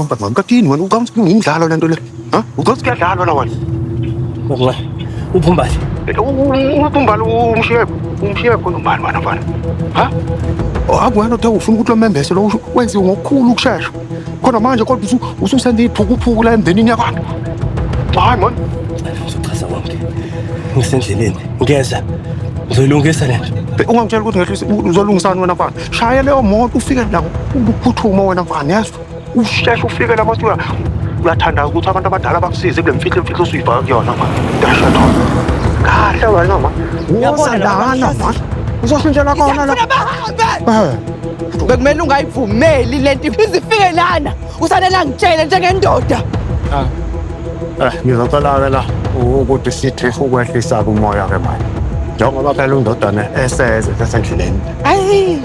Bancane. Kathini wena ucabanga ukuthi ngumdlalo lento le? Ha? Ucabanga ukuthi kuyadlalwa la wena? Bancane. Uphumbali. Uphumbali umshiye umshiye khona ubani wena mfana? Ha? Akuwena uthe ufuna ukuthi lo membese lo wenziwe ngokukhulu ukushesha. Khona manje kodwa ususenda iphukuphuku la emndenini yabantu. Hayi man. Ngizochaza konke. Ngisendleleni. Ngiyeza. Ngizoyilungisa le nto. Ungangitshela ukuthi ngehlise uzolungisani wena mfana. Shaya leyo moto ufike la ukuphuthuma wena mfana yazi. Usheshe ufike la mase uyathandaza ukuthi abantu abadala bakusize kule mfihlo imfihlo osuyifaka kuyona mfana. Dasha thona. Kahle wena man. Woza lana man. Uzoshintshela kona la. Bahambe! Eh. Bekumele ungayivumeli lento izifike lana. Usanele angitshele njengendoda. Ngizocela-ke la ukuthi sithi ukwehlisa umoya-ke manje. Njengoba phela undodana eseze sesendleleni. Ayi,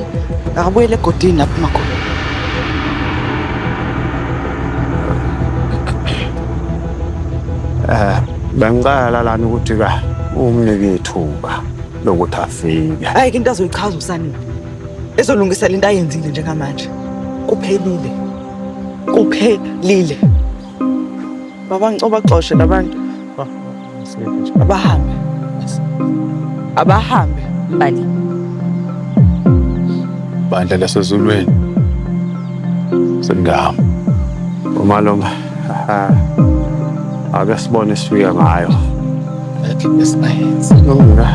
akabuyele egodini lapho makhona. Bengicela lana ukuthi-ke umnike ithuba lokuthi afike. Hayi ke into azoyichaza uSanele. Ezolungisa lento ayenzile njengamanje. Kuphelile. Kuphelile. Baba ngicela baxoshe labantu. Abahambe. Abahambe. Mbali. Bandla lasezulwini. Sengihamba. Umalume, ake sibone sifike ngayo. Esibayenza. Kulungile.